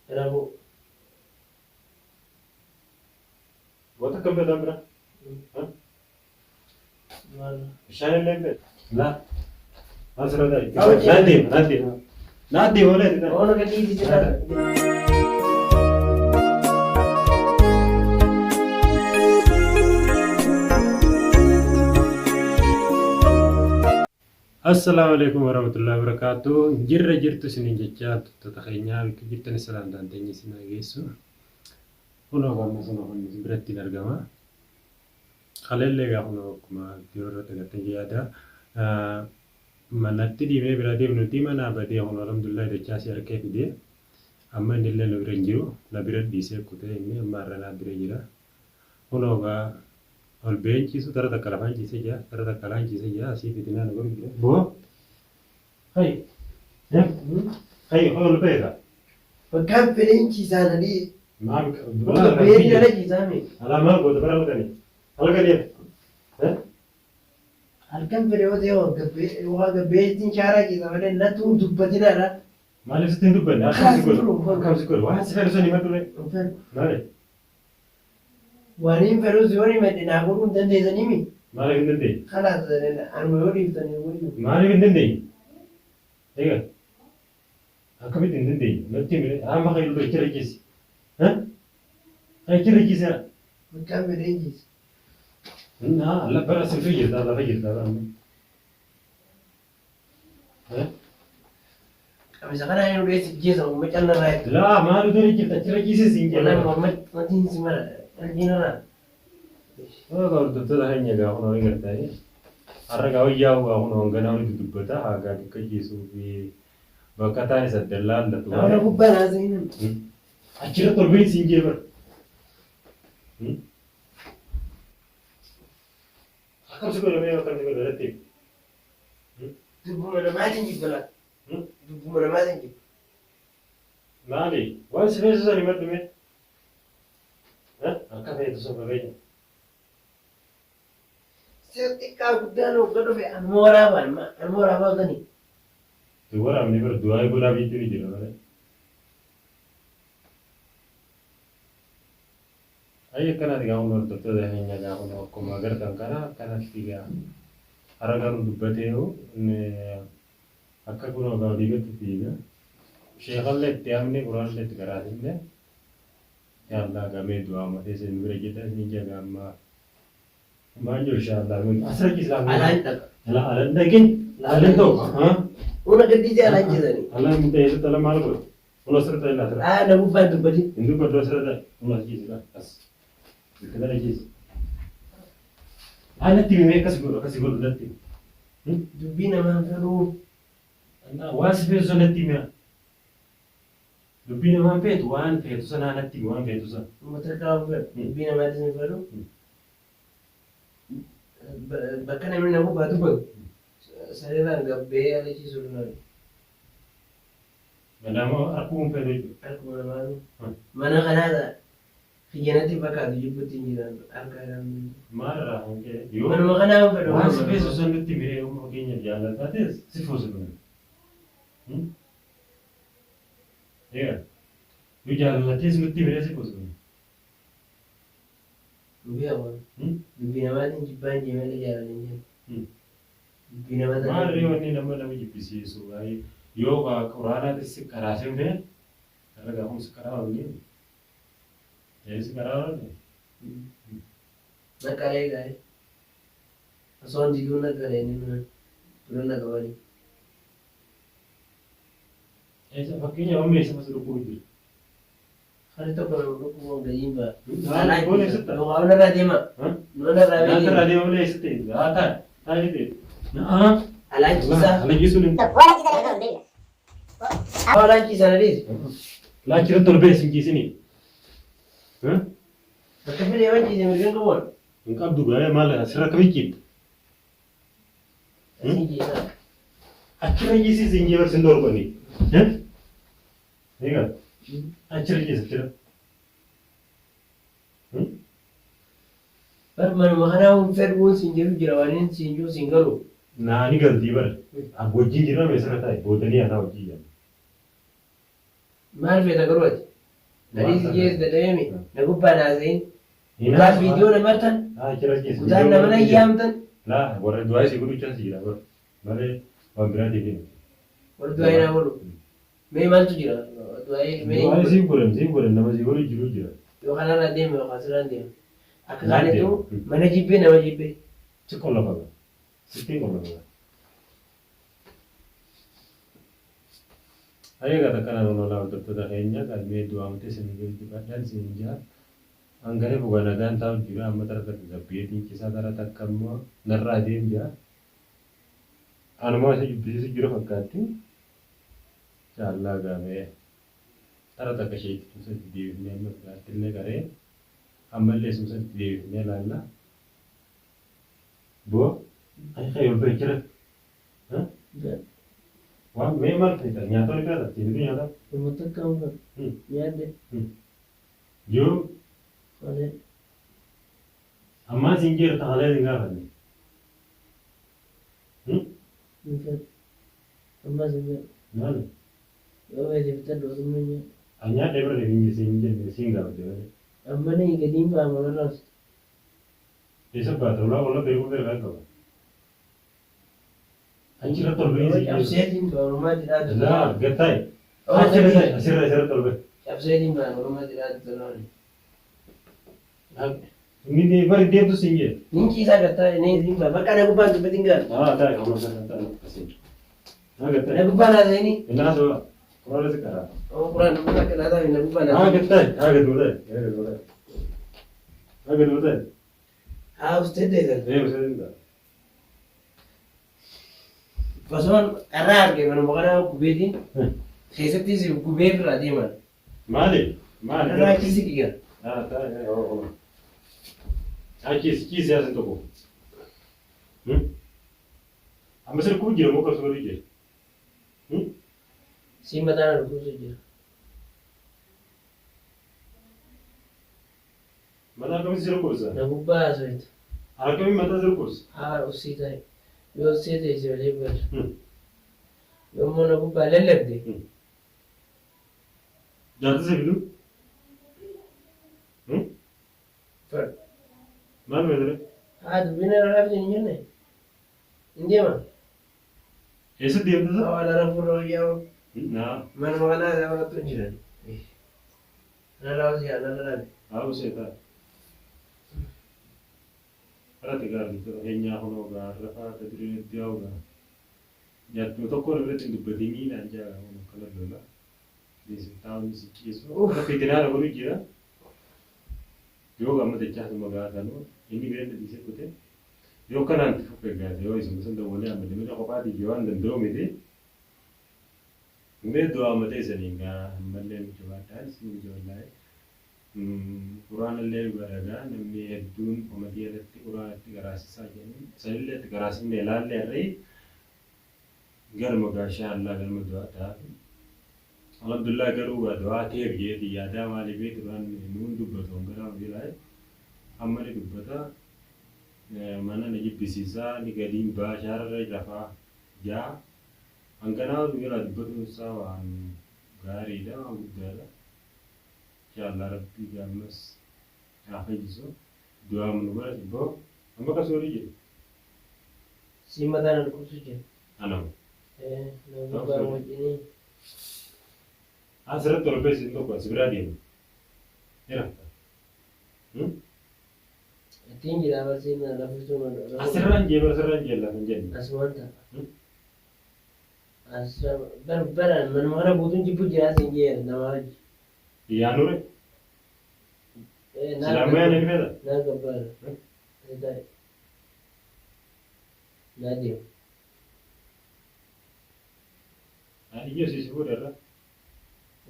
Kanaafuu. Wanta akkam feetan bira? Maal? Bishaan illee hin feetu. Laa. Maal sirra taa'e? Naan deema, naan deema. Naan deema malee ati taa'e. Oona gadhiisi jedhaa. Assalaamu alaikum warahmatullahi wabarakatuh. Jirra jirtu isiniin jecha tuttoota keenyaa bakka jirtan salaamtaan teenya isin haa geessu. Kunoo qonna sun kun isin biratti hin argama. Kaleellee egaa kunoo akkuma viidiyoo irratti agartan yaada. Manatti dhiibee bira deemnuti manaa badee kunoo alhamdulillah dachaa si harkee fidee. Amma inni illee na bira hin jiru. Na bira dhiisee kutee inni amma har'a naa bira jira. Kunoo egaa ol ba'een ciisu tara takka lafaan ciisee jira tara takka alaan ciisee jira asii fitinaa na godhu jira. Boo hayi hayi ol ba'e kaa. Bakkaan fedheen ciisaa na dhii. Maal Bakka beetiin ala ciisaa mi. Alaa maal goota bara halkanii halkanii Halkan fedhe yoo ta'e waa gabbeettiin shaaraa ciisa malee natuu dubbatinaadha. Maaliif sitti hin dubbanne akkam si godhu akkam si godhu waan si fedhu sani maddu ree maali. Waan hin fedhus yoo himadhe naa godhuu hin dandeessanii mi? Maaliif hin dandeenye? Kalaas anuma yoo dhiiftanii wayyu. Maaliif hin dandeenye? Egaa akkamitti hin dandeenye? Natti himi amma kan illee achirra ciisi. Kan achirra ciisi. Bakkaan fedheen ciisa. Naa bara sirrii jirta lafa jirta bara amma. Qamisa kana inni dhufee si jeesa morma calla irraa jettu. Laa maal utuu jirta achirra ciisis hin Wallahi jedhu. morma matiin si mara qalbiin irraa. Egaa hordoftoota keenya egaa kun horii gartanii har'a gaa wayyaa gaa kun hanganaa walitti dubbata hagaa bikka ciisuu fi bakka taan isa dallaallatu. Nama gubbaa naasanii. Achirra torbee siin jee bara. Akkam si godhamee akkam si godha irratti. Dubbuma namaatiin jibba. Dubbuma namaatiin jibba. Maali? Waan si feesisan himadhu mee? Akka feetu sun fageenya. Si xiqqaa guddaan hogga dhufe anuma waraabaa anuma waraabaa otanii. Waraabni bara du'aa godhaa jechuun ni jira malee. Ayyi akkanaati gaa kun hordoftoota keenya gaa kun akkuma agartan kana akkanatti gaa har'a garuu dubbateeru akka kunoo gaa olii gadi fiiga. Sheekallee itti yaamne quraanallee itti qaraasifne inshallah gamee du'aa uummatee isin bira jedha isin jaga amma maal jiru inshallah asirra ciisaa. Alaan dhaqa. Ala alaan dhaqin alaan ta'u. Una gaddisee alaan ciisanii. Alaan ta'e ala maal godhu? Kun asirra ta'e asirra. Aa na gubbaan dubbatin. Hin dubbadhu asirra ta'e. Kun as ciisi as. Bakka kana ciisi. Haa natti himee akkas godhu akkas godhu natti himi. Dubbii namaan fedhuu. Waan si feetu sana natti himi. Dubbii namaan feetu waan feetu sanaa natti himi waan feetu sana. Uummata kaa'u fedhu. Dubbii namaatis hin fedhu. Bakka namni na gubbaa dubbatu sanirraan gabbee ala ciisuu danda'u. Nama arguu hin fedhu jechuudha. Akkuma namaatu mana kanaa kiyyanatti fakkaatu jibbutti hin jiran harka namni. Maalirraa kan ka'e yoo Manuma kanaa hin fedhu. waan si feesu san nutti miree yoo fakkeenyaaf jaallataates si fuusifna. Egaa yoo jaallatees nutti miree si fuusifna. Dubbii hafuun. Dubbii namaatiin jibbaan jee malee jaalala hin jiru. Dubbii nama Maal ree wanni nama nama jibbisiisu yoo quraanaatis si qaraasifne har'a gaafuma si qaraa oolni ee si qaraa oolni. Naqalee gaa'e. Osoo hin diduun naqalee inni dura naqabanii. Eessa fakkeenyaaf amma eessa fas dhukkubu jira. Harri tokko nama dhukkubuun gadiin ba'a. Haa, boona eessatti? Yookaan onarraa deema. Onarraa Nyaata irraa deema. deema malee eessatti? Haa taa'e. Taa'e ta'e. Na'aa. Alaan ciisaa. Ala ciisuun hin. Alaan ciisaa na dhiisi. Laachi irratti ol ba'e sin ciisinii. Bakka fedhe waan ciise mirga hin qabu. Hin qabdu gaa'ee maal asirra akkamitti ciifta? Sin ciisaa. Achirra ciisii sin jee sin dhorkanii. Egaa achirra ciisa achirra. Bar manuma kanaa hin fedhuun siin jedhu jira waan inni siin jiru siin galu. Naa ni galtii bara. Wajjin jirra mee sirra taa'e boodanii anaa wajjin jira. Maal feeta garuu ati? Ani si jees dadhabee na gubbaa naasa'in. Gutaan viidiyoo na martan. Gutaan nama na yaamtan. Laa warra du'aa isii godhu chance jira bar malee waan biraatiif hin. Warra du'aa naa godhu. Mee maaltu jira? Du'aa mee. Du'aa isii godhan sii godhan nama sii godhu jiru jira. Yoo kanarraa deeme yookaan asirraan deeme. Akka kaanitu mana jibbee nama jibbee. Si qollofama. Sittiin qollofama. Hayyee takka nama lolaa hordoftoota keenya galmee du'aa miti isin badhaan isin jaa. Hangane buga nagaan taa'u jira amma tara takka gabbeetiin cisaa tara takka immoo narraa deem jaa. Anumaa isa jibbisiisu jira fakkaatti. Jaallaa gaamee tara takka isheetti tumsatti deebifnee amma biraatti illee qaree ammallee sumsatti deebifnee laalla. Boo ayi ol ba'e jira. Waan mee maal feeta nyaata ol feeta deebitu nyaata. Uummata akka hin nyaadde. Yoo Malee. ammaa siin jeerta halee siin gaafanne. Hin fedhu. Ammas hin fedhu. Maali? Yoo feete bitadhu osuma hin nyaadhu. An nyaadhee bira hin siin jenne siin gaafate malee. Amma ni gadiin baama barraas. Eessa baata ulaa olla beekuu beekaa qaba. Achirratti ol ba'ee siin jeerta. Cabseetiin baama jedhaa Laa gattaa'e. Achirra ta'e asirra asirratti ol ba'e. Cabseetiin baama oromaa jedhaa tolani. Inni bari deemtu siin jee. Ninki isaa gattaa inni siin baama bakka na gubbaan dubbatiin gaara. Ah ta'e homaa sana ta'e asiin. Ah Na gattaa'e. gubbaan haasa'ini. Inni haasawaa. Quraana si qaraa. Quraan dubbata akka laataa na gubbaan Ah haasa'ini. gattaa'e. Ah gadi ta'e. Ah gadi ta'e. Ah gadi ta'e. Haa ustee ta'e. Ee useetiin ta'a. Osoon carraa arge manuma kana gubeetiin keessattis gubee irraa deeman. Maali? Maali? Irraa achi siqiga. Ah ta'e oo. Achi ciisi asin tokko. Amma sirkuu jira moo qabsu godhu jira? Siin mataa na dhukkubsu jira. Mataa akkamitti si dhukkubsa? Na gubbaa haasoftu. Akkamiin mataa si dhukkubsa? Haa usii ta'e. Yoo usii ta'e si malee bada. Yommuu na gubbaa lallabde. Jaartii si fiduu? Fadhu. Maal fayyadame? Haa dubbiin irra raabsi hin jenne. Hin deema. Eessa deemta isa? Hawaala rafuurra wayyaa. Naa. Manuma kanaa isaa barattu hin jiran. Narraa usii haa narra raabi. Haa usee ta'a. Irratti gaariin keenyaa kunoo gaarra fa'aa tajaajila itti yaa'u gaa. Nyaatuma tokko irratti hin dubbatinii naan jaa kana lola. Taa'uun si ciisu. Akka fitinaa godhu jira. Yoo gammadachaa asuma gaafanuu inni biraan dhiisee kute yoo kanaan itti fufe gaate yoo isuma san dawwalee amma deemee kophaa yoo waan danda'u miti. Mee du'aa matee isanii gaa ammallee nu jabaadhaan isin jabaadhaa. Quraanallee nu garagaa namni hedduun komatii irratti quraana itti qaraasisaa jedhanii sanillee itti qaraasifne ilaalle irree galma gaashaa Allah galma du'aa ta'aa. Alhamdulillah garuu du'aa ta'eef jeeti yaadaa maaliif beektu duraan nuun dubbatu hangaraa hojii amma ni dubbata mana ni jibbisiisaa ni gadiin baa shaararra rafaa jaa hanganaa yeroo dubbatuun isaa waan gaariidha waan guddaadha. Inshallah rabbii gaammas haa fayyisu du'aa nu godha sibboo amma akkasuma jedhu. Siin mataa na dhukkubsu jira. Anama. Na gubbaa wajjinii. Asirratti ol ba'e tokko si biraa deema. Jira. Ittiin jira barsiin na raffisuu na Asirraan jee bara asirraan jee lafa hin jenne. Asumaan ta'a. Asirra bara manuma kana guutuun jibbu jira siin jee nama wajji. Yaanure. Silaammaa yaana ni feeta? Naa gabbaara. Taa'e. Naa deema. Ijji asii si fuudhe irra.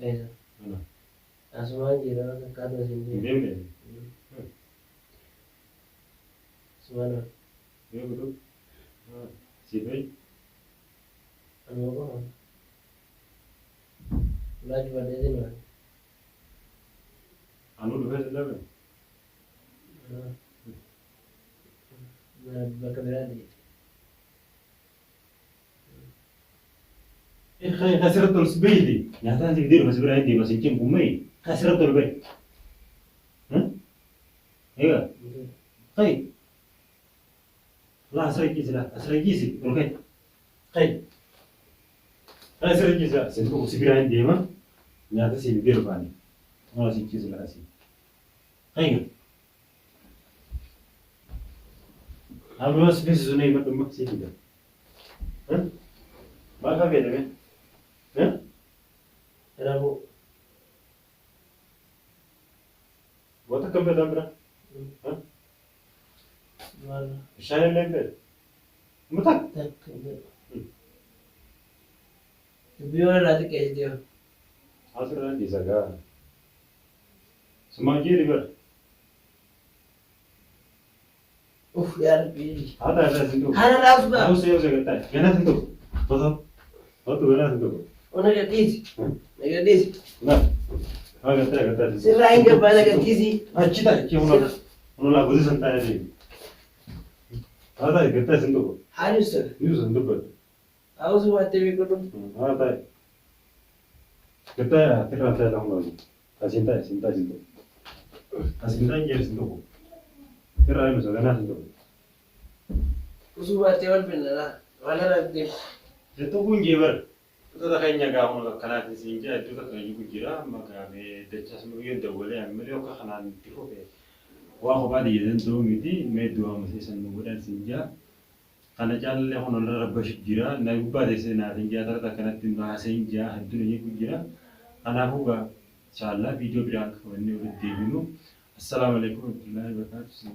Eessa? Ana. Asumaan jira fakkaatu asiin Hin jee. deemne. Asumaan hafa. Beekutu. Si fa'i. Anuma qofa. Ulaa cufadheetiin waan. Anuu dhufee si dhabe. Bakka biraa deemte. Asirratti ol si beeyti. Nyaataan si fidee dhufa si biraa hin deema sin cinqu mee. Asirratti ol bahi. Egaa. Kai. Laa asirra ciisi laa asirra ciisi ol kai. Kai. Asirra ciisi laa sin tuqu si biraa hin deema. Nyaata si fidee dhufaani. Waan asii ciisi laa asii. Kai. Amma si feesisu na himadhu amma si fida. Maal faa feete mee? Raafuu. Wanta akkam feetan bira? Maal? Bishaan illee hin feetu? Muta? Takka hin fedhu. Dubbii waan irraa xiqqeessite yoo. Asirraa dhiisa gaa. Sumaa jeeri bara. Uff yaa Rabbii. Haa ta'a isaa sin tuqu. Haala raasuma. Haa usee usee gattaa. Ganaa sin tuqu. Otoo. Otoo ganaa sin tuqu. Ona gadhiisi. Na gadhiisi. Na. Haa gattaa gattaa sin tuqu. Sirraa hin gabbaa na gadhiisi. Achi ta'a achi humna. Humna laa gosa san taa'ee deemi. Haa ta'a gattaa sin tuqu. Haa ibsa. Ni usan dubbatu. Haa usuu baattee beekadhu. Haa ta'a. Gattaa tirraa taa'ee lama hojii. Asiin taa'e sin taa'e sin tuqu. Asiin taa'e jeeri sin tuqu. Tirraa hin usa ganaa sin tuqu. Usuu baattee wal finna laa. Waan irraa deemu. Sin tuquun jee bara. Wantoota keenya gaa kun akkanaatiin siin jaa iddoo takka jigu jira amma gaamee dachaas muryeen dawwalee ammallee akka kanaan itti fufe waa kophaa tiyya danda'u miti mee du'aa maseessan nu godhan siin jaa kana caalallee kun olirra rabbashu jira na gubbaa teessee naaf hin jaa tarata akkanatti nu haasa'in jaa hedduu na jeequ jira kanaafuu gaa inshaAllah viidiyoo biraa akka qabannee walitti deebinu assalaamu alaikum warahmatullahi wabarakatuh.